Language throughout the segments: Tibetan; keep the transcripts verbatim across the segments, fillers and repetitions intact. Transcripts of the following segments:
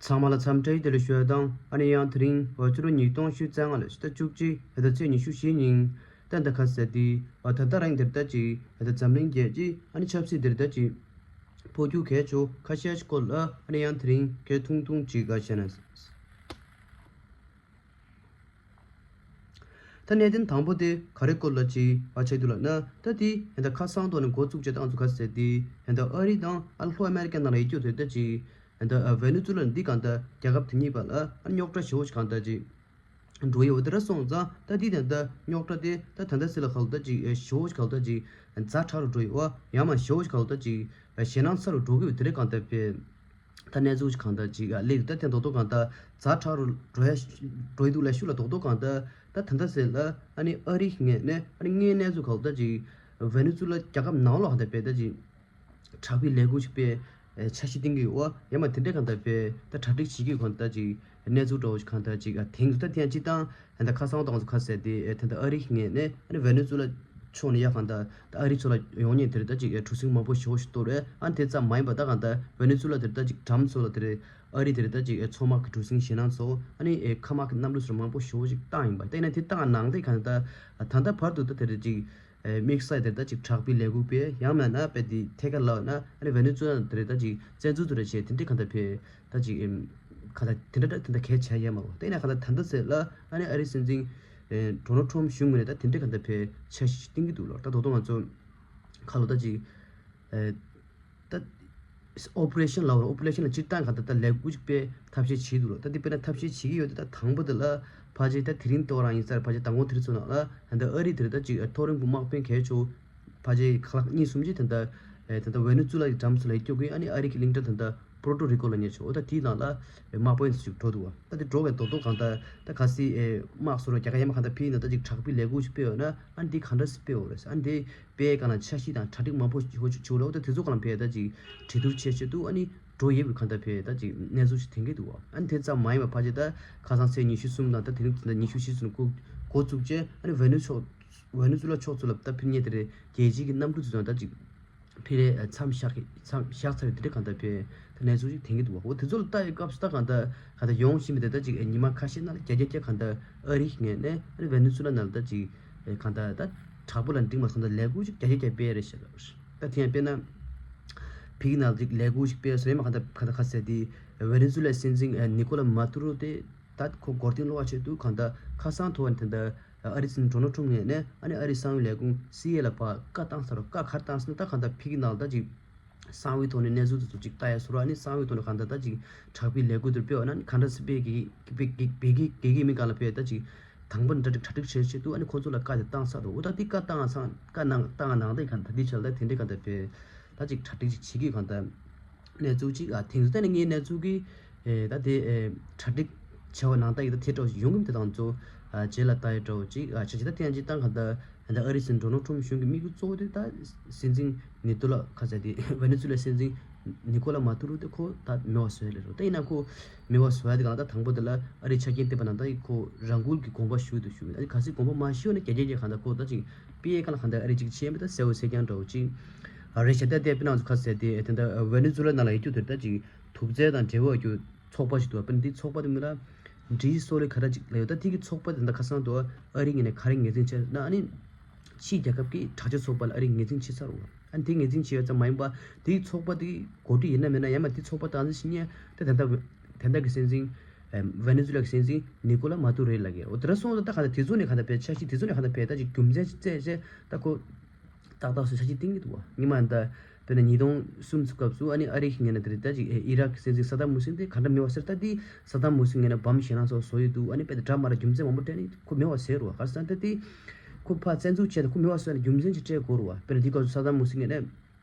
ཚང་མ་ལ་འཚམས་འདྲི་བདེ་ལེགས་ཞུ་ཡ་དང་། ཨ་ནི་ཡང་དེ་རིང་འོ་ཕྱི་ལོ་ཉིས་སྟོང་ཉི་ཤུ་རྩ་ལྔ་ལོའི་ཕྱི་ཟླ་བཅུ་གཅིག་ཟླ་ཚེས་ཉི་ཤུ་བཞི་ཉིན་ད་ད་ཁ་ཟེར་དེ་འོ་ད་ལྟ་རང་དེར་ད་ཅིག་ད་འཛམ་གླིང་རྒྱལ་སྤྱིའི་ཨ་ནི་ཆབ་སྲིད་དེར་ད་ཅིག་འཕོ་འགྱུར་གལ་ཆེ་ཁ་ཤས་ཤིག་སྐོར་ལ་ཨ་ནི་ཡང་དེ་རིང་གལ་ཐུང་ཐུང་ཅིག་ག་བཤད་ན། ད་གནད་དོན་དང་པོ་དེ་ག་རེ་སྐོར་ལ་ཅིག་ཨ་ཆགས་འདུག་ལབ་ན། ད་དེ་ཡིན་ད་ཁ་སང་ཐོག་ནས་འགོ་བཙུགས་བྱས་ཏང་ཚུ་ཁ་ཟེར་དེ་ཡིན་ད་ཨ་རི་དང་ཨ་ལྷོ་ཨ་མེ་རི་ཀ་ནང་ལ་ཡོད་རྒྱུ་དེ་ད་ཅིག་ཡིན་ད་ཝེ་ནེ་ཛུ་ལ་འདི་གང་ད་རྒྱལ་ཁབ་དེ་གཉིས་བར་ལ་ཨ་རྙོག་དྲ་ཞེ་པོ་ཞིག་གང་ད་ཅིག་འགྲོ་ཡི་འོ་དེ་ར་སོང་ཙང་ད་དེ་ད་ད་རྙོག་དྲ་དེ་ད་ད་ད་སེ་ལ་གང་ད་ཅིག་ཞེ་པོ་ཞིག་གང་ད་ཅིག་ཛ་དྲག་རུ་འགྲོ་ཡི་འོ་ཡང་མ་ཞེ་པོ་ཞིག་གང་ད་ཅིག་ཞེད་སྣང་ཚ་རུ་འགྲོ་གི་འོ་དེ་རེད་གང་ད་ཕེ། ད་གནས་ཚུལ་ཞིག་གང་ལྟར་ཅིག་ཨ་ལེགས་ད་དེ་རྡོག་རྡོག་གང་ལྟར་ཛ་དྲག་རུ་འགྲོ་ཡ་འགྲོ་ཡི་འདུག་ལ་ཤུགས་ལ་རྡོག་རྡོག་གང་ལྟར་ད་ད་ལྟ་ཟེར་ལ་ཨ་ནི་ཨ་རིའི་ངོས་ནས་ཨ་ནི་དངོས་གནས་ཚུལ་གང་ལྟར་ཅིག་ཝེ་ནེ་ཛུ་ལ་རྒྱལ་ཁབ་ནང་ལོགས་གང་ལྟར་དཔེ་ད་ཅིག་དྲག་པོའི་ལས་འགུལ་ཞིག་སྤེལ་འཆར་གཞི་བཏིང་གི་ཡོད་ཡང་མ་དེ་འདྲས་གང་ལྟར་དཔེ་ད་གྲ་སྒྲིག་བྱེད་ཀྱི་གང་ལྟར་ཅིག་གནས་ཚུལ་འདྲ་བོ་ཞིག་གང་ལྟར་ཅིག་ཨ་དེང་དུ་ད་དེ་ཡང་སྤྱིར་བཏང་ད་ལྟ་ཁ་སང་དང་ཁ་ཟེར་དེ་ད་ལྟ་ཨ་རིའི་ངོས་ནས་ཨ་ནི་ཝེ་ནེ་ཛུ་ལ་ཕྱོགས་ནས་ཡ་གང་ལྟར་ད་ཨ་རི་ཕྱོགས་ལ་ཡོང་ཉེན་དེ་རེད་ད་ཅིག་གྲུ་གཟིངས་མང་པོ་ཞེ་པོ་ཞིག་གཏོར་རེད། ཨ་ནི་དེ་ཙམ་མ་ཡིན་པ་ད་གང་ལྟར་ཝེ་ནེ་ཛུ་ལ་དེ་རེད་ད་ཅིག་གྲམ་ཚོ་ལ་དེ་རེད་ཨ་རི་དེ་རེད་ད་ཅིག་མཚོ་དམག་གི་གྲུ་གཟིངས་ཞེད་སྣང་ཚོ་ཨ་ནི་མཁའ་དམག་གི་གནམ་གྲུ་ཚོ་མང་པོ་ཞེ་པོ་ཞིག་བཏང་ཡིན་པ་ད་ཡིན་ན་དེ་བཏང་ནང་དེ་གང་ལྟར་ད་ལྟ་བར་དུ་ད་དེ་རེད་ཅིག་དམིགས་བསལ་དེ་རེད་ད་ཅིག་དྲག་པོའི་ལས་འགུལ་སྤེལ་ཡང་མིན་ན་དཔེ་དེ་ཐད་ཀར་ལབ་ན་ཨ་ནི་ཝེ་ནེ་ཛུ་ལ་དེ་རེད་ད་ཅིག་བཙན་འཛུལ་དུ་རེད་བྱས་དེ་འདྲས་གང་ལྟར་ཕེ་ད་ཅིག་གང་ལྟར་དེ་འདྲ་ད་དེ་འདྲ་གལ་ཆེ་ཡ་མ་རེད་ད་ཡིན་ན་གང་ལྟར་ད་ལྟ་ཟེར་ལ་ཨ་ནི་ཨ་རི་སྲིད་འཛིན་ཨེ་ཌོ་ནལ་ཊམ་གཞུང་ངོས་ནས་ད་དེ་འདྲས་ག་འདྲ་བའི་འཆར་གཞི་ཞིག་བཏིང་གི་འདུག་ལོ། ད་དོ་དོ་ང་ཚོ་ཁ་ལོ་ད་ཅིག་ཨེ་ད་ཨོ་པ་རེ་ཤན་ལབ་རོ། ཨོ་པ་རེ་ཤན་ལ་སྤྱིར་བཏང་ག་འདྲ་ད་ལས་འགུལ་ཅིག་སྤེལ་ཐབས་ཤེས་བྱེད་འདུག་ལོ། ད་འདི་དཔེར་ན་ཐབས་ཤེས་བྱེད་ཀྱི་ཡོད་དེ་ད་དང་པོ་དེ་ལ་ཕལ་ཆེར་ད་དེ་རིང་ལྟོ་རང་ཡིན་ཚར་ཕལ་ཆེར་མདང་དགོང་དེ་རིང་ཚོ་ནང་ལ་ད་ཨ་རི་དེ་རེད་ད་ཅིག་མཐོ་རིམ་གྱི་དམག་དཔོན་གལ་ཆེ་བོ་ཕལ་ཆེར་ཁ་ལག་གཉིས་གསུམ་ཅིག་ད་ད་ད་ཝེ་ནེ་ཛུ་ལ་གི་གྲམ་ཚོ་ལ་སྐྱོད་དགོས། ཨ་ནི་ཨ་རི་གི་གླིང་ཕྲན་ད་ད་པོ་ཊོ་རི་ཀོ་ལ་ཉེ་ཆོག་ད་དེའི་ནང་ལ་དམག་དཔོན་ཞིག་འགྲོ་འདུག་བ། ད་དེ་འགྲོ་བའི་རྡོག་རྡོག་གང་ལྟར་ད་ག་སི་དམག་སོ་རོ་རྒྱ་གར་ཡན་མ་གང་ལྟར་ཕི་ཡིན་ན་ད་ཅིག་དྲག་པོའི་ལས་འགུལ་ཞིག་སྤེལ་བ་ན་ཨ་ནི་དེ་ག་འདྲ་སེ་སྤེལ་བ་རེད། ཨ་ནི་དེ་སྤེལ་གང་ལ་འཆར་གཞི་དང་གྲ་སྒྲིག་མང་པོ་ཞིག་ཞིག་བྱུང་རོགས་ད་དེ་ཚོ་གང་ལ་ཕེ་ད་ཅིག་གྲོས་བསྡུར་བྱེད་ཆེད་དུ་ཨ་ནི་འགྲོ་ཡས་པའི་གང་ལྟར་ཕེ་ད་ཅིག་གནས་ཚུལ་ཞིག་ཐོན་གི་འདུག་བ། ཨ་ནི་དེ་ཙམ་མ་ཡིན་པ་ཕལ་ཆེར་ད་ཁ་སང་ཚེས་ཉི་ཤུ་གསུམ་དང་ད་དེ་རིང་ད་ཉི་ཤུ་བཞི་ཚུན་འགོ་འགོ་བཙུགས་རྗེས་ཨ་ནི་ཝེ་ནེ་ཚོ་ཝེ་ནེ་ཛུ་ལ་ཕྱོགས་ཚོ་ལ་ད་ཕིན་ཉེ་དེ་རེད་རྒྱལ་སྤྱིའི་གི་གནམ་གྲུ་ཚོ་དང་ད་ཅིག་ཕི་རེ་མཚམས་བཞག་གི་མཚམས་བཞག་ཚར་དེ་འདྲ་གང་ལྟར་ཕེ་ད་གནས་ཚུལ་ཅིག་ཐོན་གི་འདུག་བ། འོ་དེ་ཚོ་ལ་ལྟ་ཡི་སྐབས་སུ་ད་གང་ལྟར་གང་ལྟར་ཡོང་བཞིན་པའི་དེ་ད་ཅིག་ཉི་མ་ཁ་ཤས་ནང་ལ་བརྒྱ་བརྒྱ་བརྒྱ་གང་ལྟར་ཨ་རི་ངོས་ནས་ཨ་ནི་ཝེ་ནེ་ཛུ་ལ་ནང་ལ་ད་ཅིག་གང་ལྟར་ད་དྲག་པོ་ལ་འགྲིག་མ་སོང་ད་ལས་འགུལ་ཅིག་བརྒྱ་བརྒྱ་བརྒྱ་སྤེལ་རེད་ཤག་ད་དེ་ཡང་དཔེར་ན་ཕི་གི་ནང་ལ་ཅིག་ལས་འགུལ་ཅིག་སྤེལ་སོང་ཡ་མ་གང་ལྟར་གང་ལྟར་ཁ་གསལ་དེ་ཝེ་ནེ་ཛུ་ལའི་སྲིད་འཛིན་ནི་ཀོ་ལ་མ་ཏུ་རོ་དེ། ད་ཁོ་མགོ་རྟིང་སློག་པ་ཆེད་དུ་གང་ལྟར་ཁ་སང་ཐོག་ནས་དེ་འདྲ་ཨ་རི་སྲིད་འཛིན་ཌོ་ནལ་ཊམ་ངོས་ནས་ཨ་ནི་ཨ་རིའི་གསང་བའི་ལས་ཁུངས་སི་ཨའི་ཨེ་ལ་ཕར་བཀའ་བཏང་ཚར་རོ། བཀའ་ག་རེ་བཏང་ཟེར་ན་ད་གང་ལྟར་ཕི་གི་ནང་ལ་ད་ཅིག་གསང་བའི་ཐོག་ནས་གནས་ཚུལ་དེ་ཚོ་ཅིག་ལྟ་ཡ་ཟེར་རོ། ཨ་ནི་གསང་བའི་ཐོག་ནས་གང་ལྟར་ད་ཅིག་དྲག་པོའི་ལས་འགུལ་དེ་སྤེལ་བ་ན་ནི་ག་འདྲ་སེ་སྤེལ་གི་སྤེལ་གི་སྤེལ་གི་སྤེལ་གི་མིན་གང་ལ་སྤེལ་ད་ཅིག་དང་པོ་འདྲ་འདྲ་གྲ་སྒྲིག་བྱེད་ཆེད་དུ་ཨ་ནི་ཁོ་ཚོ་ལ་བཀའ་དེ་བཏང་ཚར་འདུག་འོ་ད་དེ་བཀའ་བཏང་ཚང་བཀའ་གནང་བཏང་གནང་ད་ཡི་གང་ལྟར་དེ་ཆ་ལ་ད་དེ་འདྲའི་གང་ལྟར་སྤེལ་ད་ཅིག་གྲ་སྒྲིག་ཅིག་བྱེད་གི་གང་ལྟར། གནས་ཚུལ་གཅིག་ཨ་ཐེངས་སུ་བལྟས་ནས་ངའི་གནས་ཚུལ་གྱི་ཨེ་ད་དེ་ཨེ་གྲ་སྒྲིག་བྱ་བ་ནང་ལྟར་ཡིན་ད་དེ་འདྲ་བོ་ཞིག་ཡོང་གི་མི་དེ་དང་ཚོ་ཨ་རྗེས་ལ་ལྟ་ཡ་འདྲ་བོ་གཅིག་ཨ་བྱ་བྱེད་ད་ཐེངས་གཅིག་བཏང་ག་ད་ད་ཨ་རི་སྲིད་འཛིན་ཌོ་ནལ་ཊམ་གཞུང་གི་དམིགས་ཡུལ་གཙོ་བོ་དེ་ད་སྲིད་འཛིན་ནི་ཏུ་ལ་ཁ་ཟེར་དེ་ཝེ་ནེ་ཛུ་ལའི་སྲིད་འཛིན་ནི་ཀོ་ལ་མ་ཏུ་རུ་དེ་ཁོ་ད་མེད་པ་བཟོ་ཡ་ལས་རོ། ད་ཡིན་ན་ཁོ་མེད་པ་བཟོ་ཡ་དེ་གང་ད་དང་པོ་དེ་ལ་ཨ་རི་ཆ་རྐྱེན་བལྟས་པ་ན་ད་ཁོ་རང་འགུལ་གྱི་དགོངས་པ་ཞུ་འདུག་ཞུ་ཨ་ནི་གལ་སྲིད་དགོངས་པ་མ་ཞུ་ན་རྒྱ་རྒྱ་རྒྱ་གང་ད་ཁོ་ད་ཅིག་པི་ཨེ་ག་ལ་གང་ད་ཨ་རི་ཅིག་ཆེ་མི་ད་གསལ་བོ་གསལ་རྐྱང་འདྲ་བོ་ཅིག་ཨ་རེད་ཤག་ད་དེ་དཔེར་ན་ཁ་ཟེར་དེ་དེ་འདྲ་ཝེ་ནེ་ཛུ་ལ་ནང་ལ་ཡོད་རྒྱུ་དེ་ད་ཅིག་དུག་རྫས་དང་འབྲེལ་བ་ཡོད་རྒྱུ་ཚོགས་པ་ཞིག་འདུག་དཔེར་ན་དེ་ཚོགས་པ་དེ་མིང་ལ་འབྲི་སོ་ལི་ག་ར་ཅིག་ལ་ཡོད། ད་དེ་གི་ཚོགས་པ་དེ་འདྲ་ཁ་སང་དུ་ཨ་རི་ངོས་ནས་ག་རེ་ངོས་འཛིན་བྱས་ན་ཨ་ནི་ཕྱིའི་རྒྱལ་ཁབ་ཀྱི་དྲག་ཆས་ཚོགས་པ་ལ་ཨ་རི་ངོས་འཛིན་བྱེད་ཚར་བ། ཨ་ནི་དེ་ངོས་འཛིན་བྱེད་ཡ་ཙམ་མ་ཡིན་པ་དེ་གི་ཚོགས་པ་དེ་གི་འགོ་ཁྲིད་ཡིན་ན་མིན་ན་ཡང་མ་དེ་ཚོགས་པ་དང་ཞིག་ཉེ་ད་དེ་འདྲ་དེ་འདྲ་གི་སྲིད་འཛིན་ཝེ་ནེ་ཛུ་ལ་གི་སྲིད་འཛིན་ནི་ཀོ་ལ་མ་ཏུ་རེ་ལ་གི་འོ་དེ་འདྲ་སོང་ཙང་ད་ག་ད་དེ་ཚོ་ནས་ག་ད་བས་འཆར་གཞི་དེ་ཚོ་ནས་ག་ད་བས་ད་ཅིག་རྒྱུ་མཚན་ཅིག་བཙལ་བྱས་ད་ཁོ། ཏག་ཏག་སུ་འཆར་གཞི་བཏིང་གི་འདུག་བ། ཉི་མ་ད་དཔེར་ན་ཉིས་སྟོང་གསུམ་ཚོ་སྐབས་སུ་ཨ་ནི་ཨ་རི་གི་ངོས་ནས་དེ་རེད་ད་ཅིག་ཨི་རག་གི་སྲིད་འཛིན་སད་དམ་ཧུ་སིན་དེ་ག་འདྲ་མེད་པ་ཟེར། ད་དེ་སད་དམ་ཧུ་སིན་ངོས་ནས་བམ་ཞེད་སྣང་ཚོ་བཟོ་ཡི་འདུག་ཨ་ནི་དཔེ་དེ་འདྲ་མ་ར་རྒྱུ་མཚན་མང་པོ་སྤྲད་ནས་ཁོ་མེད་པ་ཟེར་བ། ག་རེ་ཟེར་ན་ད་དེ་ཁོ་ཕར་བཙན་འཛུལ་བྱས་ཏེ་ཁོ་མེད་པ་བཟོས་ནས་རྒྱུ་མཚན་ཅིག་སྤྲད་དགོས་རེད་བ། དཔེར་ན་དེ་སྐབས་སུ་སད་དམ་ཧུ་སིན་ངོས་ནས་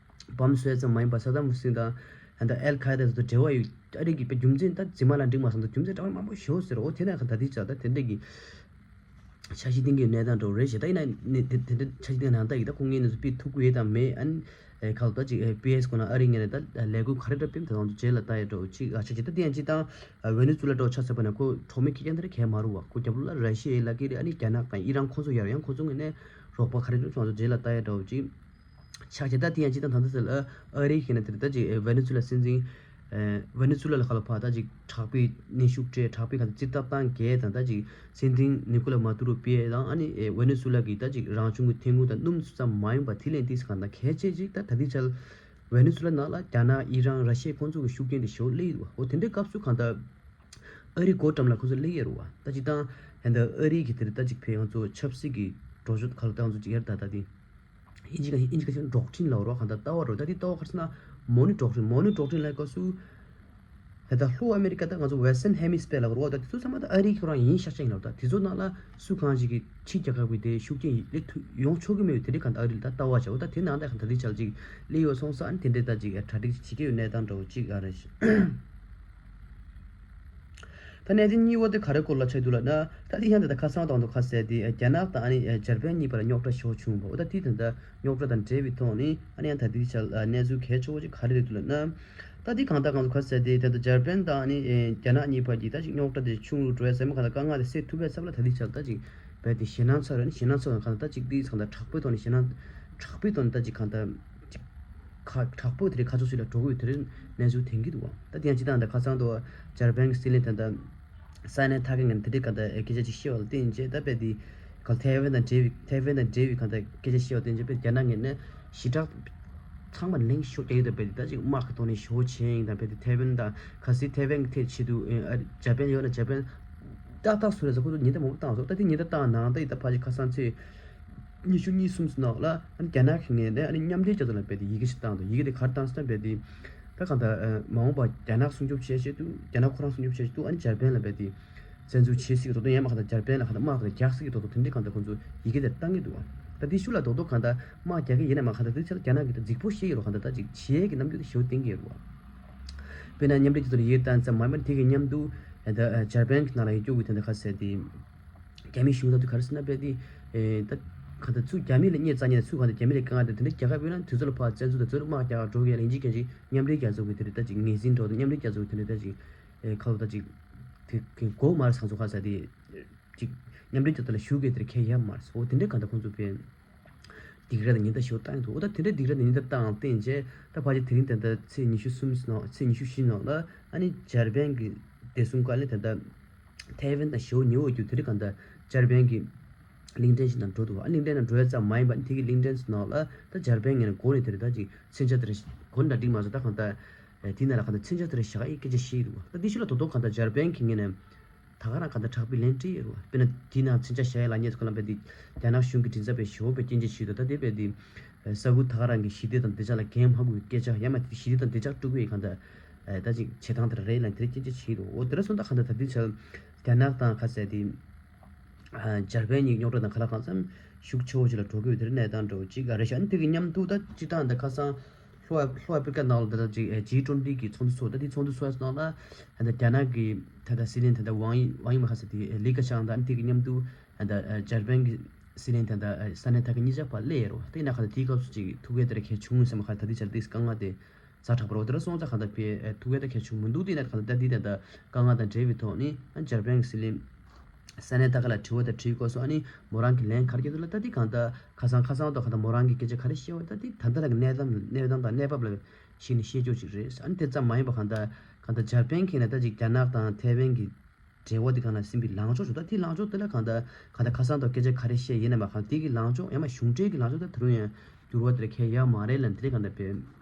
བམ་བཟོས་ཙམ་མ་ཡིན་པ་སད་དམ་ཧུ་སིན་དང་ད་ཨལ་ཁ་ཡེ་ད་ཚོ་དང་འབྲེལ་བ་ཡོད། ཨ་རི་གི་དཔེ་རྒྱུ་མཚན་ད་རྫུན་མ་ལ་འགྲིག་མ་སོང་ད་རྒྱུ་མཚན་འདྲ་བ་མང་པོ་ཞེ་པོ་ཟེར། འོ་དེ་ནས་ག་ད་དེ་ཅག་ད་དེ་འདྲ་གི་འཆར་གཞི་བཏིང་གི་གནས་སྟངས་འདྲ་བོ་རེད་ཞེས། ད་ཡིན་ན་ནི་དེ་དེ་འདྲ་འཆར་གཞི་བཏིང་གནང་ད་ཡིན་ད་ཁོང་ངོས་ནས་སུ་ཕི་ཐུག་གི་ཡོད་དམ་མེད། ཨ་ནི་ཨེ་ཁ་ལོ་ད་ཅིག་ཨེ་པི་ཨེ་སི་ཁོ་ན་ཨ་རི་ངོས་ནས་ད་ལས་འགུལ་ག་རེ་འདྲ་སྤེལ་ད་དང་དུ་རྗེས་ལ་ལྟ་ཡ་འདྲ་བོ་ཅིག་ཨ་འཆར་གཞི་ད་དེ་ཡང་ཅིག་དང་ཝེ་ནེ་ཛུ་ལ་འདྲ་བོ་ཆ་ཟེར་བ་ན་ཁོ་གྲོགས་མེད་ཁེ་ཀྱང་དེ་རེད་གས་མ་རུ་བ། ཁོ་རྒྱབ་ལོགས་ལ་ར་ཤི་ཡའི་ལ་ཀི་རེད། ཨ་ནི་རྒྱ་ནག་དང་ཨི་རན་ཁོ་ཚོ་ཡར་ཡང་ཁོ་ཚོ་ངོས་ནས་རོགས་པ་ག་རེ་འདྲ་བྱུང་ཚོ་རྗེས་ལ་ལྟ་ཡ་འདྲ་བོ་ཅིག་འཆར་གཞི་ད་དེ་ཡང་ཅིག་དང་ད་ད་ཟེར་ལ་ཨ་རི་ཁེ་ན་དེ་རེད་ད་ཅིག་ཝེ་ནེ་ཛུ་ལ་སྲིད་འཛིན་ ཝེ་ནེ་ཛུ་ལ་ལ་ཁ་ལ་ཕ་ད་ཅིག་དྲག་པོའི་གནོན་ཤུགས་སྤྲད། དྲག་པོའི་ཁ་ཚིག་ཐག་བཏང་གལ་དང་། ད་ཅིག་སྲིད་འཛིན་ནི་ཀོ་ལ་མ་ཏུ་རོ་པི་ཡེ་དང་། ཨ་ནི་ཝེ་ནེ་ཛུ་ལ་གི་ད་ཅིག་རང་བྱུང་གི་ཐོན་ཁུངས་དང་སྣུམ་ཙམ་མ་ཡིན་པ་དེ་ལས་ཏིས་གང་ད་གལ་ཆེ་ཅིག་ད་ད་ལྟའི་ཆར་ཝེ་ནེ་ཛུ་ལ་ནང་ལ་རྒྱ་ནག་ཨི་རན་ར་ཤི་ཡ་ཁོང་ཚོ་གི་ཤུགས་རྐྱེན་དེ་ཞེ་པོ་སླེབས་ཡོད་པ། འོ་དེ་འདྲའི་སྐབས་སུ་གང་ད་ཨ་རི་མགོ་བཀྲམ་ལ་ཁོ་ཚོ་སླེབས་ཡོད་རེད་པ། ད་ཅིག་ད་ཧན་ད་ཨ་རི་གི་དེ་རེད། ད་ཅིག་ཕེ་ཡང་ཚོ་ཆབ་སྲིད་ཀྱི་འགྲོ་ཕྱོགས་ཁ་ལ་ད་ང་ཚོ་ཅིག་ཡར་ད་ད་དེ། ཨིན་ཇི་ག་ཨིན་ཇི་ག་ཤོད་ཌོག་ཊིན་ལབ་རོགས་གང་ལྟར་ལྟ་བ་རོ། ད་དེ་ལྟ་བ་ག་རེ་ཟེར་ན་མོ་ནི་ཌོག་ཊིན། མོ་ནི་ཌོག་ཊིན་ལབ་སྐབས་སུ། ད་ལྟ་ལྷོ་ཨ་མེ་རི་ཀ་ད་ང་ཚོ་ཝེ་སི་ཊན་ཧེ་མི་སི་ཕེར་ལབ་རོགས། ད་དེ་ཚོ་ཚང་མ་ད་ཨ་རི་ཁོ་རང་ཡིན་ཤག་ཤག་ཡིན་ལབ། ད་དེ་ཚོ་ནང་ལ་སུ་གང་ཞིག་གིས་ཕྱི་རྒྱལ་ཁབ་ཀྱི་དེ་ཤུགས་རྐྱེན་ཡིན་སླེབས་ཐུབ་ཡོང་ཆོག་གི་མེད་པའི་དེ་འདྲའི་གང་ལྟར་ཨ་རི་ལ་ད་ལྟ་བ་བྱ་བ། ད་དེ་ནང་ད་གང་ལྟར་དེ་ཆ་ལ་ཅིག་སླེབས་ཡོད་སོང་ཙང་། ཨ་ནི་དེ་འདྲའི་ད་ཅིག་གྲ་སྒྲིག་བྱེད་ཀྱི་ཡོད་གནས་སྟངས་འདྲ་བོ་ཅིག་ཨ་རེ། ད་གནད་དོན་གཉིས་པ་དེ་ག་རེ་སྐོར་ལ་ཆགས་འདུག་ལབ་ན། ད་དེ་ཡང་ད་ལྟ་ཁ་སང་དང་དུ་ཁ་གསལ་དེ་རྒྱ་ནག་དང་ཨ་ནི་འཇར་པན་གཉིས་བར་རྙོག་དྲ་ཞེ་པོ་བྱུང་བ། འོ་ད་དེ་ད་ལྟ་རྙོག་དྲ་དང་འབྲེལ་བའི་ཐོག་ནས་ཨ་ནི་ཡང་ད་དེའི་ཆ་ལ་གནས་ཚུལ་གལ་ཆེ་བོ་ཅིག་ག་རེ་རེད་འདུག་ལབ་ན། ད་དེ་གང་ལྟར་ང་ཚོ་ཁ་གསལ་དེ་ད་ལྟ་འཇར་པན་དང་ཨ་ནི་རྒྱ་ནག་གཉིས་བར་གྱི་ད་ཅིག་རྙོག་དྲ་དེ་ཆུང་རུ་འགྲོ་ཡ་ཟེར་མ་གང་ལྟར་དཀའ་ངལ་དེ་སེལ་ཐུབ་པའི་ཚབ་ལ་ད་དེའི་ཆ་ལ་ད་ཅིག་རྦད་དེ་ཞེད་སྣང་ཚ་རུ། ཨ་ནི་ཞེད་སྣང་ཚ་རུ་གང་ལྟར་ད་ཅིག་དེའི་གང་ལྟར་དྲག་པོའི་ཐོག་ནས་ཞེད་སྣང་དྲག་པོའི་ཐོག་ནས་ད་ཅིག་གང་ལྟར་ཅིག་ཁ་དྲག་པོ་དེ་རིགས་ཁ་ཕྱོགས་ཤིག་ལ་འགྲོ་གི་ཡོད་དེ་རིགས་གནས་ཚུལ་ཐོན་གྱི་འདུག་བ། ད་དེ་ཡང་སྤྱི་བཏང་ད་ཁ་སང་དུ་འཇར་པན་གྱི་སྲིད་བློན་དེ་འདྲ་ས་གནས་ཐ་གི་ངན་དེ་རིགས་ག་འདྲ་སྐད་ཆ་ཅིག་བཤད་པ་ལ་བརྟེན་བྱས། ད་དཔེ་དེ་ག་ཐའེ་ཝན་དང་འབྲེལ་བའི་ཐའེ་ཝན་དང་འབྲེལ་བའི་ག་འདྲ་སྐད་ཆ་བཤད་པ་བརྟེན་བྱས། དཔེ་རྒྱ་ནག་ངོས་ནས་ཞེ་དྲག་ཚང་མ་ལེན་ཤོག་རྒྱག་ཡོད། ད་དཔེ་དེ་ད་ཅིག་དམག་གི་ཐོག་ནས་ཞེ་པོ་བྱས་ཡིན་དང་། དཔེ་དེ་ཐའེ་ཝན་དང་གལ་སྲིད་ཐའེ་ཝན་གྱི་ཐད་བྱེད་དུས་ཨ་འཇར་པན་ཡོད་ན་འཇར་པན་ཏག་ཏག་བཟོ་རེད་ཟེར་ཁོ་ཚོ་ཉེན་བརྡ་མང་པོ་བཏང་སོང་། ད་དེ་ཉེན་བརྡ་བཏང་ནང་ད་ཡིན་ད་ཕལ་ཆེར་ཁ་སང་ཚེས་ཉི་ཤུ་གཉིས་གསུམ་ཙམ་ནང་ལ་ཨ་ནི་རྒྱ་ནག་གི་ངོས་ནས་ཨ་ནི་མཉམ་འབྲེལ་རྒྱལ་ཚོགས་ལ་རྦད་དེ་ཡི་གེ་ཞིག་བཏང་འདུག་ཡི་གེ་དེ་ག་རེ་བཏང་ཟེར་ན་རྦད་དེ་ད་གང་ལྟར་མ་འོངས་པར་རྒྱ་ནག་སྲུང་སྐྱོབ་བྱེད་བྱེད་དུས། རྒྱ་ནག་ཁོ་རང་སྲུང་སྐྱོབ་བྱེད་བྱེད་དུས་ཨ་ནི་འཇར་པན་ལ་རྦད་དེ་བཙན་འཛུལ་བྱེད་སྲིད་ཀྱི་འདུག་དོ་ཡང་མ་གང་ལྟར་འཇར་པན་ལ་གང་ལྟར་དམག་དེ་རྒྱག་སྲིད་ཀྱི་འདུག་དོ་དེ་འདྲའི་གང་ལྟར་ཁོང་ཚོ་ཡི་གེ་དེ་བཏང་གི་འདུག་ད་དེ་ཤུགས་ལ་རྡོག་རྡོག་གང་ལྟར་དམག་རྒྱག་གི་ཡིན་ན་མ་གང་ལྟར་དེ་ཚོ་རྒྱ་ནག་གི་ད་རྫིག་པོ་བཤད་ཡོད་རུང་གང་ལྟར་ད་ཅིག་བྱེད་ཡས་ཀྱི་རྣམ་འགྱུར་དེ་ཞེ་པོ་བསྟན་གྱི་ཡོད་རུང་། དཔེར་ན་མཉམ་འབྲེལ་རྒྱལ་ཚོགས་ལ་ཡི་གེ་བཏང་ཙམ་མ་ཡིན་པར་དེ་གི་མཉམ་དུ་ད་འཇར་པན་གྱི་ནང་ལ་ཡོད་རྒྱུ་གི་དེ་འདྲ་ཁ་གསལ་དེ། རྒྱ་མིའི་གཞུང་ལ་དུ་ག་རེ་ཟེར་ན་རྦད་དེ། ཨེ་ད་གང་ལྟར་ཚུར་རྒྱ་མི་ལ་གཉེར་རྩ་ཉེ་ཚུར་གང་ལྟར་རྒྱ་མི་ལ་དཀའ་ངལ་དེ་དེ་འདྲ་རྒྱག་ག་ཡོད་ན་དུས་ཚོད་ལ་ཕར་བཙན་འཛུལ་དང་དུས་ཚོད་ལ་དམག་རྒྱག་ག་འགྲོ་གི་ཡ་ལན་གཅིག་གན་གཅིག་མཉམ་འབྲེལ་རྒྱལ་ཚོགས་ཀྱི་དེ་འདྲ་ད་ཅིག་ངོས་འཛིན་འགྲོ་དང་མཉམ་འབྲེལ་རྒྱལ་ཚོགས་ཀྱི་དེ་འདྲ་ད་ཅིག་ཨེ་ཁ་ལོ་ད་ཅིག་དེ་གི་གོ་མར་སང་ཚོ་ཁ་ས་དེ་ཅིག་མཉམ་འབྲེལ་རྒྱལ་ཚོགས་ལ་ཞུ་གི་དེ་འདྲ་ཁས་ཡ་མར་སོ་དེ་འདྲ་གང་ལྟར་ཁོང་ཚོ་ཕན་སྡིགས་ར་དང་ཉེན་བརྡ་ཞུ་བཏང་འདུག་འོ་ད་དེ་འདྲ་སྡིགས་ར་དང་ཉེན་བརྡ་བཏང་བསྟན་རྗེས་ད་ཕལ་ཆེར་དེ་རིང་དེ་འདྲ་ཚེས་ཉི་ཤུ་གསུམ་ནང་ཚེས་ཉི་ཤུ་བཞི་ནང་ལ་ཨ་ནི་འཇར་པན་གྱི་བདེ་སྲུང་བཀའ་བློན་དེ་འདྲ། ཐའེ་ཝན་དང་ཞེ་པོ་ཉེ་བོ་རྒྱུ་དེ་རིང་གང་ལྟར་འཇར་པན་གྱི་གླིང་ཕྲན་ཞིག་ནང་འགྲོ་འདུག་ཨ་གླིང་ཕྲན་ནང་འགྲོ་ཡ་ཙམ་མ་ཡིན་པ་ཨ་ནི་དེ་གི་གླིང་ཕྲན་ནང་ལ་ད་འཇར་པན་ངོས་ནས་འགོ་ནས་དེ་རེད་ད་ཅིག་མཚོན་ཆ་དེ་རེད་འགོ་ནས་འདྲ་འགྲིག་མ་སོང་ད་གང་ལྟར་དེ་ནང་ལ་གང་ལྟར་མཚོན་ཆ་དེ་རེད་བཞག་ཨི་སྐད་ཆ་བཤད་འདུག་ད་དེ་ཤུ་ལ་དོ་དོ་གང་ལྟར་འཇར་པན་གྱི་ངོས་ནས་ད་ག་རང་གང་ལྟར་དྲག་པོའི་ལན་སྤྲད་ཡོད་རེད་བ། དཔེར་ན་དེ་ནང་མཚོན་ཆ་བཞག་ཡ་ལ་ཉེ་ཚོ་ཁ་ལ་བས་དེ་རྒྱ་ནག་གཞུང་གི་མགྲིན་ཚབ་པས་ཞེ་པོ་བས་སྐྱོན་བརྗོད་བྱས་འདུག་ད་དེ་བས་དེ་ས་ཁུལ་ད་ག་རང་གི་ཞི་བདེ་དང་བདེ་འཇགས་ལ་འགན་མ་འཁུར་བའི་སྐད་ཆ་ཡང་མ་དེ་ཞི་བདེ་དང་བདེ་འཇགས་དཀྲུག་པའི་གང་ལྟར་ད་ཅིག་བྱེད་སྟངས་དེ་རེད་ལ་དེ་རིགས་སྐྱོན་བརྗོད་བྱས་འདུག་འོ་དེ་འདྲ་སོང་ད་གང་ལྟར་ད་ལྟའི་ཆར་རྒྱ་ནག་དང་ཁ་གསལ་དེ། འཇར་པན་གཉིས་རྙོག་དྲ་དང་ཁ་ལག་གང་འཚམ་ཤུགས་ཆེ་བོ་ཞིག་ལ་འགྲོ་གི་ཡོད་དེ་རིགས་གནས་སྟངས་འདྲ་བོ་ཅིག་ཨ་རེད་ཤག་ཨ་ནི་དེ་གི་མཉམ་དུ་ད་སྤྱི་བཏང་ད་ཁ་སང་ལྷོ་ལྷོ་ཨ་ཕི་རི་ཀ་ནང་ལ་ད་ཅིག་ཇི་ཊུ་ཝེན་ཊི་གི་ཚོགས་འདུ་ཚོགས་ད་དེ་ཚོགས་འདུ་ཚོགས་ཡ་ནང་ལ་ད་རྒྱ་ནག་གི་ད་ད་སྲིད་བློན་ད་ད་ཝང་ཝང་ཡི་མ་ཁ་ས་དེ་ལི་ཁ་ཆང་ད་ཨ་ནི་དེ་གི་མཉམ་དུ་ད་འཇར་པན་གི་སྲིད་བློན་ད་ད་ས་གནས་ད་གི་གཉིས་ཆ་བར་སླེབས་ཡོད་རེད་བ། དེ་ན་ཁ་ད་དེའི་སྐབས་སུ་ཅིག་ཐུག་ཡ་དེ་ར་གལ་བྱུང་ཟེར་མ་ཁ་ད་དེ་ཆར་དེ་དཀའ་ངལ་དེ། ཛ་དྲག་པོ་རེད། དེ་ལ་སོང་ཙང་གང་ལྟར་ཕེ་ཐུག་ཡ་ད་གལ་བྱུང་མི་འདུག་དེ་ན་གང་ལྟར་ད་འདི་ད་ལྟ་དཀའ་ངལ་དང་འབྲེལ་བའི་ཐོག་ནས་ཨ་འཇར་པན་གྱི་སྲིད་བློན་ས་གནས་ད་ག་ལ་དྲི་བ་དང་དྲིས་སྐོར་སོགས་ཨ་ནི་མོ་རང་གི་ལན་ག་རེ་བརྒྱབ་འདུག་ལ་ད་འདི་གང་ལྟར་ཁ་སང་ཁ་སང་ཐོག་གང་ལྟར་མོ་རང་གི་སྐད་ཆ་ག་རེ་བཤད་པ་ད་འདི་ད་ལྟ་ལ་གི་གནས་སྟངས་གནས་སྟངས་དང་གནས་བབ་ལ་གཞིགས་ནས་བཤད་ཕྱོགས་ཅིག་རེད། ཨ་ནི་དེ་ཙམ་མ་ཡིན་པ་གང་ལྟར་གང་ལྟར་འཇར་པན་གྱིས་ན་ད་ཅིག་རྒྱ་ནག་དང་ཐའེ་ཝན་གྱི་འབྲེལ་བ་དེ་གང་ལ་ཟིན་པའི་ལངས་ཕྱོགས་ཞུ་ད་དེའི་ལངས་ཕྱོགས་དེ་ལ་གང་ལྟར་གང་ལྟར་ཁ་སང་ཐོག་སྐད་ཆ་ག་རེ་བཤད་ཡིན་ན་མ་གང་དེ་གི་ལངས་ཕྱོགས་ཡང་མ་གཞུང་འབྲེལ་གྱི་ལངས་ཕྱོགས་ད་ད་རུང་ཡང་འགྱུར་བ་དེ་ལ་ཁྱད་ཡོད་མ་རེད་ལ་འདི་རེད་གང་ལྟར་བས།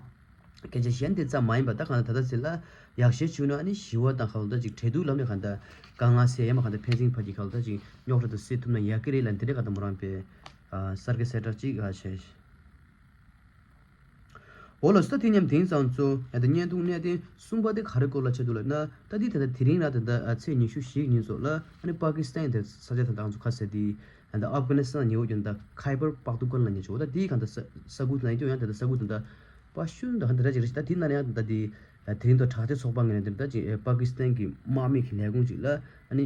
སྐད་ཆ་གཞན་དེ་ཙམ་མ་ཡིན་པ་ད་གང་ལྟར་ད་ལྟ་ཟེར་ལ་ཡག་ཤོས་བྱུང་ན་ཨ་ནི་ཞི་བ་དང་གང་ལྟར་ཅིག་འབྲེལ་གཏུག་ལམ་ནས་གང་ལྟར་དཀའ་ངལ་སེལ་ཡ་མ་གང་ལྟར་ཕན་ཚུན་བར་གྱི་གང་ལྟར་ཅིག་རྙོག་དྲ་དུ་སེལ་ཐུབ་ན་ཡག་གི་རེད་ལ་འདི་རེད་གང་ལྟར་མོ་རང་པས་གསར་འགོད་གསལ་བསྒྲགས་ཅིག་ཨ་བྱས། འོ་ལགས་སོ། ད་དེ་མཉམ་དེང་སང་ཚོ་ཡ་ད་བརྙན་ཐུང་གནད་དོན་གསུམ་པ་དེ་ག་རེ་སྐོར་ལ་ཆགས་འདུག་ལབ་ན། ད་འདི་ད་ལྟ་དེ་རིང་ར་ད་ལྟ་ཚེས་ཉི་ཤུ་བཞི་ཉིན་ཚོ་ལ་ཨ་ནི་པ་ཀི་སི་ཐན་དེ་ས་ཆ་ད་ལྟ་ང་ཚོ་ཁ་གསལ་དེ་ད་ལྟ་ཨབ་གྷ་ནི་སི་ཐན་ཉེ་བོ་ཡོད་ད་ཁའི་བར་པག་ཏུ་ཀོན་ལ་ཉེ་ཆོག་ད་དེའི་གང་ད་ས་ས་ཁུལ་ད་ཡིན་ཀྱང་ཡང་ད་ལྟ་ས་ཁུལ་ད་ལྟ་པ་ཤུན་ད་ག་འདི་འདྲ་ཅིག་རེད། ད་དེ་ན་ཡང་ད་ལྟ་དེ་དེ་རིང་ཐོག་དྲག་སྤྱོད་ཚོགས་པ་ངོས་ནས་དེ་ད་ཅིག་པ་ཀི་སི་ཐན་གྱི་དམག་མི་གི་ལས་ཁུངས་ཅིག་ལ་ཨ་ནི།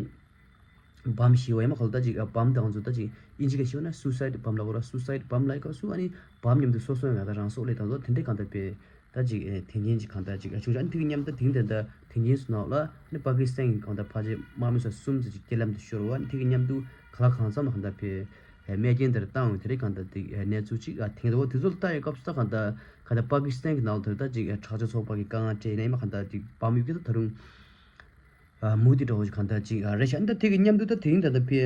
བམ་ཞེས་པ་ཡང་མ་གོ་ལ་ད་ཅིག་བམ་དང་ཚོ་ད་ཅིག་ཨིན་ཇི་ག་ཞེས་པ་ན་སུ་སའིཌ་བམ་ལ་གོ་ར། སུ་སའིཌ་བམ་ལ་ཡི་སྐབས་སུ་ཨ་ནི་བམ་མཉམ་དུ་སོ་སོ་ཡང་ད་རང་སྲོག་བློས་བཏང་ཚོ་དེ་འདྲའི་གང་ལྟར་པས་ད་ཅིག་དེ་འགན་ཅིག་གང་ལྟར་ཅིག་བྱུང་ཤག་ཨ་ནི་དེ་གི་མཉམ་ད་དེང་དེ་ད་དེ་འགན་སུ་ནོག་ལ་ཨ་ནི་པ་ཀི་སི་ཐན་གྱི་གང་ལྟར་ཕལ་ཆེར་དམག་མི་ཚོ་གསུམ་ཙམ་ཅིག་རྐྱེན་ལམ་དུ་ཤོར་བ། ཨ་ནི་དེ་གི་མཉམ་དུ་ག་ལ་གང་འཚམ་ལ་གང་ལྟར་པས་ རྨས་སྐྱོན་དེ་འདྲ་བཏང་ཡོད་དེ་རེད། གང་ལྟར་དེ་གནས་ཚུལ་ཅིག་ཐེངས་དེ་འོ་དེ་ཚོ་ལ་ལྟ་ཡོད་སྐབས་སུ་ད་གང་ལྟར་གང་ལྟར་པ་ཀི་སི་ཐན་གྱི་ནང་ལ་དེ་འདྲ་ཅིག་དྲག་སྤྱོད་ཚོགས་པ་གི་དཀའ་ངལ་འཕྲད་ནས་མ་གང་ལྟར་ཅིག་བམ་ཡོད་ཀྱི་ད་ད་རུང་མུ་མཐུད་འདྲ་བོ་ཞིག་གང་ལྟར་ཅིག་རེད་ཤག་འདི་དེ་གི་མཉམ་དུ་ད་དེ་རིང་ད་ལྟ་ཕེ་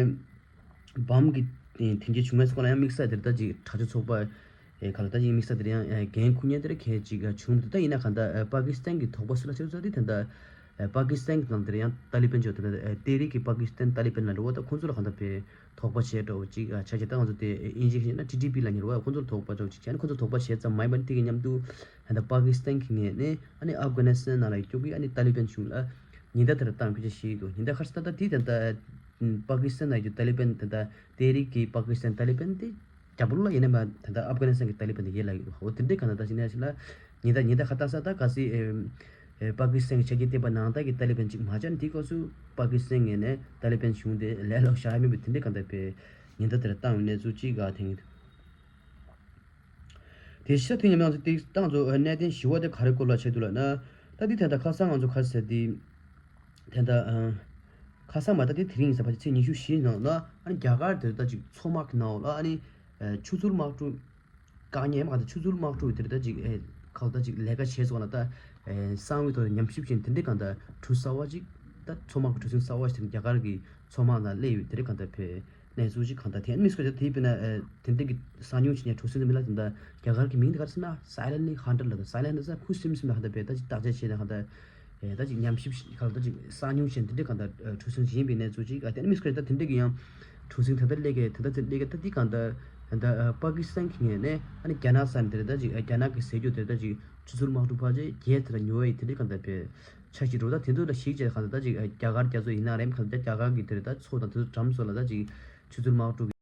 བམ་གྱི་དེ་འདྲའི་བྱུང་བའི་སྐོར་ལ་ཡང་དམིགས་བསལ་དེར་ད་ཅིག་དྲག་སྤྱོད་ཚོགས་པ་ཨེ་ག་ལ་ད་ཅིག་དམིགས་བསལ་དེར་ཡང་ཨེ་འགན་འཁུར་མཁན་དེར་གལ་ཅིག་བྱུང་འདུག་ད་ཡིན་ན་གང་ལྟར་ཨེ་པ་ཀི་སི་ཐན་གྱི་དོགས་པ་སུ་ལ་ཆེ་ཚོ་དེ་ད་ལྟ་ཨེ་པ་ཀི་སི་ཐན་གྱི་ནང་དེར་ཡང་ཏཱ་ལི་པན་ཅོ་དེ་ལ་ཨེ་ཏེ་རིག་གི་པ་ཀི་སི་ཐན་ཏཱ་ལི་པན་ལ་འགྲོ་བ་ད་ཁོང་ཚོ་ལ་གང་ལྟར་ཕེ་དོགས་པ་བྱས་འདྲ་བོ་ཅིག་ཆ་བཞག་ད་ང་ཚོ་དེ་ཨིན་ཇི་ཞིག་ན་ཊི་ཊི་པི་ལ་ཉེ་བ་ཁོང་ཚོར་དོགས་པ་འདྲ་བོ་ཅིག་བྱས་ནས་ཁོང་ཚོར་དོགས་པ་བྱས་ཙམ་མ་ཡིན་པར་དེ་གི་མཉམ་དུ་ད་ལྟ་པ་ཀི་སི་ཐན་གྱི་ངོས་ནས་ཨ་ནི་ཨབ་གྷ་ནི་སི་ཐན་ནང་ལ་སྐྱོད་ཀྱི་ཨ་ནི་ཏཱ་ལི་པན་གཞུང་ལ་ཉེན་བརྡ་དེ་འདྲ་བཏང་སྐད་ཆ་བཤད་ཀྱི་འདུག་ཉེན་བརྡ་ག་རེ་ཟེར་ད་ལྟ་དེ་ད་ལྟ་པ་ཀི་སི་ཐན་ནང་གི་ཏཱ་ལི་པན་ད་ལྟ་ཏེ་རིག་གི་པ་ཀི་སི་ཐན་ཏཱ་ལི་པན་དེ་རྒྱ་བོད་ལ་ཡིན་ན་མ་ད་ལྟ་ཨབ་གྷ་ནི་སི་ཐན་གྱི་ཏཱ་ལི་པན་དེ་ཡེ་ལ་ཡོད་འོ་དེ་འདྲའི་གང་ལྟར་ད་ཅི་ནས་ཞིག་ལ་ཉེན་བརྡ་ཉེན་བརྡ་ཁ་བཏང་ས་ད་ག་སི་ཨེ་ཨེ་པ་ཀི་སི་ཐན་གྱི་ཆ་རྐྱེན་ལྡན་པ་ནང་ལྟར་གྱི་ཏཱ་ལི་པན་ཅིག་མ་ཆགས་ནས་དེའི་སྐབས་སུ་པ་ཀི་སི་ཐན་ངོས་ནས་ཏཱ་ལི་པན་གཞུང་དེ་ལས་ལོག་བཞག་ཡ་མེད་པའི་དེ་འདྲའི་གང་ལྟར་པའི་ཉེན་བརྡ་དེ་འདྲ་བཏང་ཡོད་གནས་ཚུལ་ཅིག་ག་ཐེངས། དེ་ཤ་ཐུན་ཉམས་ཡང་དེ་ཏང་ཚོ་གནད་དོན་ཞི་བ་དེ་ག་རེ་སྐོར་ལ་བྱེད་འདུག་ལབ་ན། ད་འདི་ད་ལྟ་ཁ་སང་ང་ཚོ་ག་རེ་ཟེར་དེ། ད་ལྟ་ཨ། ཁ་སང་མ་ད་དེ་དེ་རིང་ཡིན་ས་ཕལ་ཆེར་ཚེས་ཉི་ཤུ་བཞི་ནང་ན་ཨ་ནི་རྒྱ་གར་དེ་ད་ཅིག་མཚོ་དམག་གི་ནང་ལ་ཨ་ནི་ཨ་ཆུ་ཚུར་དམག་གྲུ། བཀག་ཉར་མ་ག་ད་ཆུ་ཚུར་དམག་གྲུ་དེ་ད་ཅིག་ཨེ་ཁ་ད་ཅིག་ལས་ཀ་བྱས་སོང་ན་ད་ཨེ་གསང་བའི་ཐོག་ནས་ཉམས་ཞིབ་བྱས་དེ་འདྲའི་གང་ད་གྲུ་གསར་བ་ཅིག་ད་མཚོ་དམག་གི་གྲུ་གཟིངས་གསར་བ་ཞིག་དེ་རྒྱ་གར་གྱི་མཚོ་དམག་ནང་སླེབས་ཡོད་དེ་འདྲའི་གང་ད་ཕེ། གནས་ཚུལ་ཅིག་གང་ལྟར་དེ་དམིགས་བསལ་དེ་དཔེར་ན་ཨེ་དེ་འདྲ་གི་གསང་མྱོང་བྱེད་མཁན་གྲུ་གཟིངས་མི་ལ་དེ་འདྲ་རྒྱ་གར་གྱི་མིང་དེ་ག་རེ་ཟེར་ན་Silently Hunter ལ་དང་Silent ཟེར་ཁུ་སིམ་སིམ་ལ་གང་ལྟར་དཔེ་ད་ཅིག་བརྟག་དཔྱད་བྱས་ན་གང་ལྟར་ཨེ་ད་ཅིག་ཉམས་ཞིབ་གང་ལྟར་ཅིག་གསང་མྱོང་བྱེད་མཁན་དེ་འདྲ་གང་ལྟར་གྲུ་གཟིངས་ཡིན་པའི་གནས་ཚུལ་ཅིག་ཨ་དེ་དམིགས་བསལ་ད་དེ་འདྲ་གི་ཡང་གྲུ་གཟིངས་ད་ལྟ་སླེབས་མཁན་ད་ལྟ་དེ་སླེབས་མཁན་ད་འདི་གང་ལྟར་ད་ལྟ་པ་ཀི་སི་ཐན་གྱི་ངོས་ནས་ཨ་ནི་རྒྱ་ནག་ས་ནས་དེ་ད་ཅིག་རྒྱ་ནག་གི་ཟས་རྒྱུ་དེ་ད་ཅིག་ཆུ་ཚུར་དམག་གྲུ་ཕལ་ཆེར་བརྒྱད་དེ་ལ་ཉོ་བའི་དེ་འདྲ་གང་ལྟར་དཔེ་ཆ་ཞིག་འགྲོ་ད་དེ་ཚོ་ལ་གཞིགས་བྱས་གང་ལྟར་ད་ཅིག་རྒྱ་གར་རྒྱ་མཚོ་ཡིན་ན་རེད་གང་ལྟར་རྒྱ་གར་གྱི་དེ་རེད་ད་མཚོ་དང་དེ་ཚོ་འགྲམ་སོགས་ལ་ད་ཅིག་ཆུ་ཚུར་དམག་གྲུ་